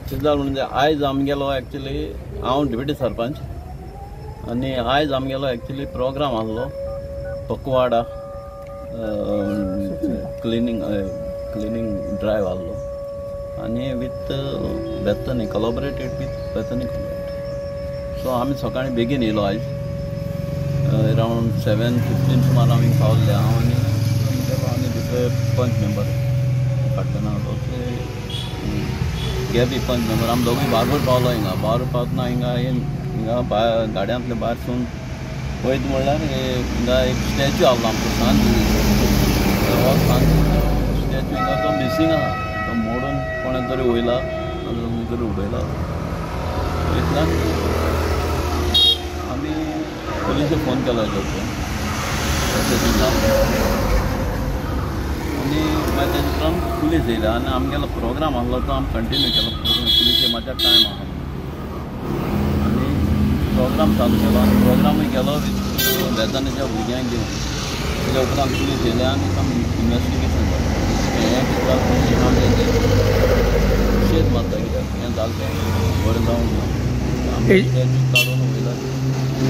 कितें जालें म्हणजे आयज आमगेलो एक्चुली हांव डेप्युटी सरपंच आनी आयज आमगेलो एक्चुली प्रोग्राम आसलो पकवाडा क्लिनींग क्लिनींग ड्रायव आसलो आनी with Bethany collaborated with Bethany convent. So आमी सकाळीं बेगीन येयलो आयज अरावंड 7:15 सुमार आमी पावले. हांव आनी आनी दुसरे पंच मेंबर फाटल्यान आसलो ते गॅबी पंच मेंबर आमी दोगूय बारबर पावलो. हिंगा बारबर पावतना हिंगा हिंगा भायर गाडयांतले भायर सून वयत म्हणल्यार हिंगा एक स्टॅच्यू आसलो आमचो सांत, हो सांत स्टॅच्यू हिंगा तो मिसींग आसा, तो मोडून कोणें तरी वयला नाजाल्यार तरी उडयला. इतल्यान आमी पुलिसेक फोन केलो आनी मागीर तेजे उपरांत पुलीस येयले आनी आमगेलो प्रोग्राम आसलो तो आमी कंटिन्यू केलो. पुलिसे मातशें टायम आसा आनी प्रोग्राम चालू केलो आनी प्रोग्रामूय केलो विथ बेतानीच्या भुरग्यांक घेवन. तेज्या उपरांत पुलीस येयले आनी आमी इन्वेस्टिगेशन जालें. हें कितें जालें आमचें शेत मारता कित्याक हें जालें तें बरें जावंक ना. आमी स्टॅच्यू काडून वयला.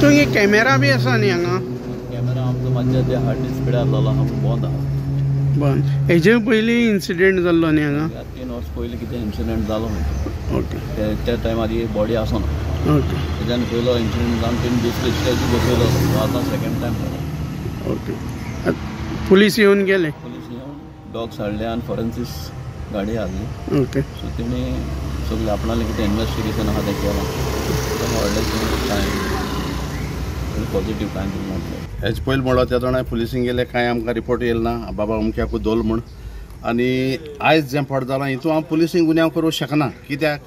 तुमगे कॅमेरा बी आसा न्ही हांगा? कॅमेरा आमचो मातशें ते हार्ड डिस्क पिड्यार जालो आहा पूण बंद आहा. बंद. हेजे पयलीं इन्सिडेंट जाल्लो न्ही हांगा? 3 वर्स पयलीं कितें इन्सिडेंट जालो. ओके. त्या टायमार ही बॉडी आसना. ओके. तेज्यान पयलो इन्सिडेंट जावन तेणी दुसरो स्टॅच्यू बसयलो, तो आतां सेकेंड टायम जालो. ओके. पुलीस येवन गेले? पुलीस येवन डॉग्स हाडले आनी फॉरेन्सिक्स गाडी हाडली. ओके. सो तेणी सगळें आपणालें कितें इन्वेस्टिगेशन आहा तें केलां. व्हडलें कांय पॉझिटीव कांय म्हटलें. हेज पयलीं म्हणलो त्या जाणा पुलिसींक गेले कांय आमकां रिपोर्ट येयलो ना बाबा अमक्याकू दोल म्हूण. आनी आयज जें फट जालां हितून हांव पुलिसींक गुन्यांव करूंक शकना कित्याक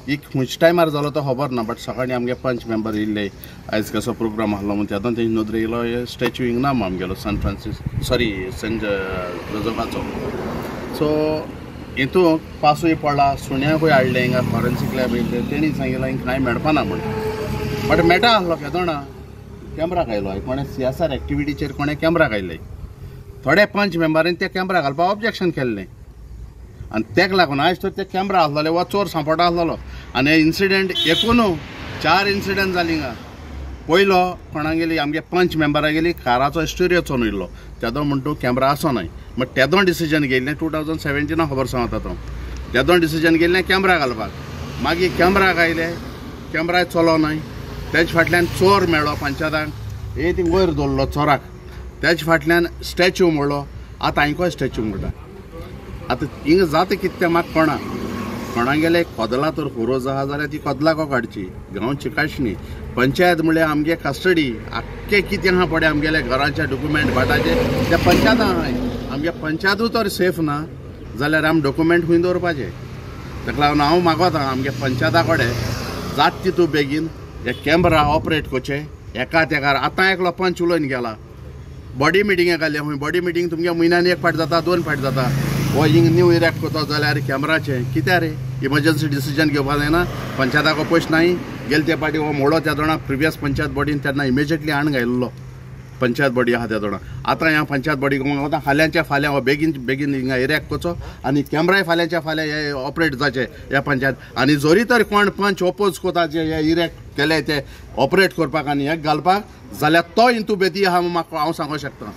एक खंयच्या टायमार जालो तो खबर ना. बट सकाळीं आमगे पंच मेंबर येयल्ले आयज कसो प्रोग्राम आसलो म्हूण तेदोन तेंचे नदरे येयलो हे स्टॅच्यू हिंग ना आमगेलो सान फ्रांसीस सॉरी सेंट जोजफाचो. सो हितून पासूय पडला, सुण्याकूय हाडलें हिंगा फॉरेन्सीक लॅब येयल्ले तेणी सांगिल्लें हिंगा कांय मेळपाना म्हूण. बट मेळटा आसलो केदोणा कॅमरा घायलो कोणें CSR एक्टिविटीचेर कोणें कॅमरा घायले. थोडे पंच मेंबरांनी ते कॅमरा घालपाक ऑब्जेक्शन केल्लें आनी तेका लागून आयज तर ते कॅमरा आसलेले वा चोर सांपडटा आसलेलो. आनी हे इन्सिडेंट एकूण 4 इन्सिडेंट जाली हिंगा. पयलो कोणागेली आमगे पंच मेंबरागेली काराचो स्टेरियो चोरून येयल्लो तेदो म्हण तूं कॅमरा आसो न्हय. मागीर तेदो डिसिजन घेयल्लें 2017 खबर सांगता तो. तेदो डिसिजन घेयल्लें कॅमरा घालपाक. मागीर कॅमरा घायले, कॅमरा चलो न्हय. तेज फाटल्यान चोर मेळ्ळो पंचायताक, एक वयर दवरलो चोराक. तेज फाटल्यान स्टॅच्यू मोडलो, आतां हांकां स्टॅच्यू मोडटा. आतां हिंगा जाता कितें तें म्हाका कोणा कोणागेले कदलां तर खोरोज आहा जाल्यार ती कदलां को काडची गांवची काडची. पंचायत म्हणल्यार आमगे कस्टडी आख्खे कितें आहा पळय आमगेले घराचे डॉक्युमेंट भाटाचे ते पंचायत आहाय. आमगे पंचायतूय तर सेफ ना जाल्यार आमी डॉक्युमेंट खंय दवरपाचे. ताका लागून हांव मागोता आमगे पंचायता कडेन जात तितू बेगीन हे कॅमरा ऑपरेट करचे एका तेकार. आतां एकलो पंच उलोवन गेला बॉडी मिटिंगे घाली खंय. बॉडी मिटींग तुमगे म्हयन्यान 1 फावट जाता 2 फावट जाता. हो हिंग न्यू इरेक्ट करता जाल्यार कॅमराचें कित्याक रे इमर्जन्सी डिसिजन घेवपाक जायना. पंचायताको पयशे नाय गेले ते पाटी हो मोडो त्या जाणा प्रिवियस पंचायत बॉडीन तेन्ना इमिजिएटली हाडून घायल्लो पंचायत बॉडी आहा त्या जाणा. आतां ह्या पंचायत बॉडी वता फाल्यांच्या फाल्यां हो बेगीन बेगीन हिंगा इरेक्ट करचो आनी कॅमराय फाल्यांच्या फाल्यां हे ऑपरेट जावचे ह्या पंचायत. आनी जरी तर कोण पंच ओपोज करता जे हे इरेक्ट केले ते ऑपरेट करपाक आनी हे घालपाक जाल्यार तो इंतू बेती आहा म्हाका हांव सांगूंक शकता.